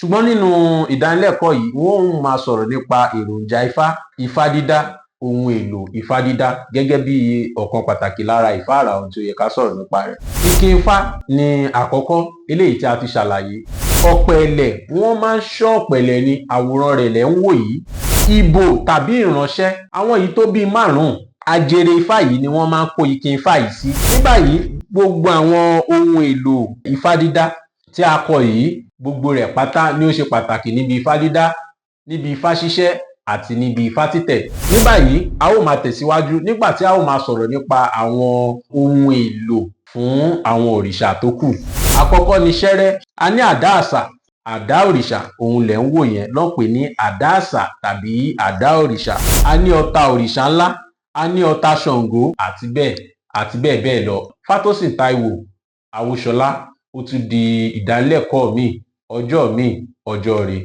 Ṣùgbọ́n nínú ìdánilẹ́kọ̀ọ́ yìí, wọ́n ó máa sọ̀rọ̀ nípa èròjà ifá, ifá dídá, ohun èlò ifá dídá gẹ́gẹ́ bí ọ̀kan pàtàkì lára ìfáàrà ohun tí ó yẹ ká sọ̀rọ̀ nípa rẹ̀. Ikin ifá ni àkọ́kọ́ eléyìí tí a ti ṣàlàyé. Ọ̀pẹ̀lẹ̀, wọ́n máa ń ṣọ́ ọ̀pẹ̀lẹ̀ ni, àwòrán rẹ̀ lẹ̀ ń wò yìí. Ìbò tàbí ìránṣẹ́, àwọn yìí tó bíi márùn-ún. Ajere ifá yìí ni wọ́n máa ń kó ikin ifá yìí sí. Ní báyìí, gbogbo àwọn ohun èlò ifá dídá tí a kọ yìí, gbogbo rẹ̀ pátá ni ó ṣe pàtàkì níbi ifá dídá, níbi ifá ṣíṣẹ́ àti níbi ifá títẹ̀. Ní báyìí, a ó máa tẹ̀síwájú nígbà tí a ó máa sọ̀rọ̀ nípa àwọn ohun èlò fún àwọn òrìṣà tó kù. Àkọ́kọ́ ni ṣẹ́rẹ́. A ní àdá àṣà, àdá òrìṣà, òun lẹ̀ ń wò yẹn lọ́ ń pè ní àdá àṣà tàbí àdá òrìṣà. A ní ọta òrìṣà ńlá, a ní ọta Ṣàngó àti bẹ́ẹ̀ àti bẹ́ẹ̀ bẹ́ẹ̀ lọ. Fátósìn Táíwò Awóṣọlá, ó tún di ìdánilẹ́kọ̀ọ́ míì, ọjọ́ míì, ọjọ́ ire.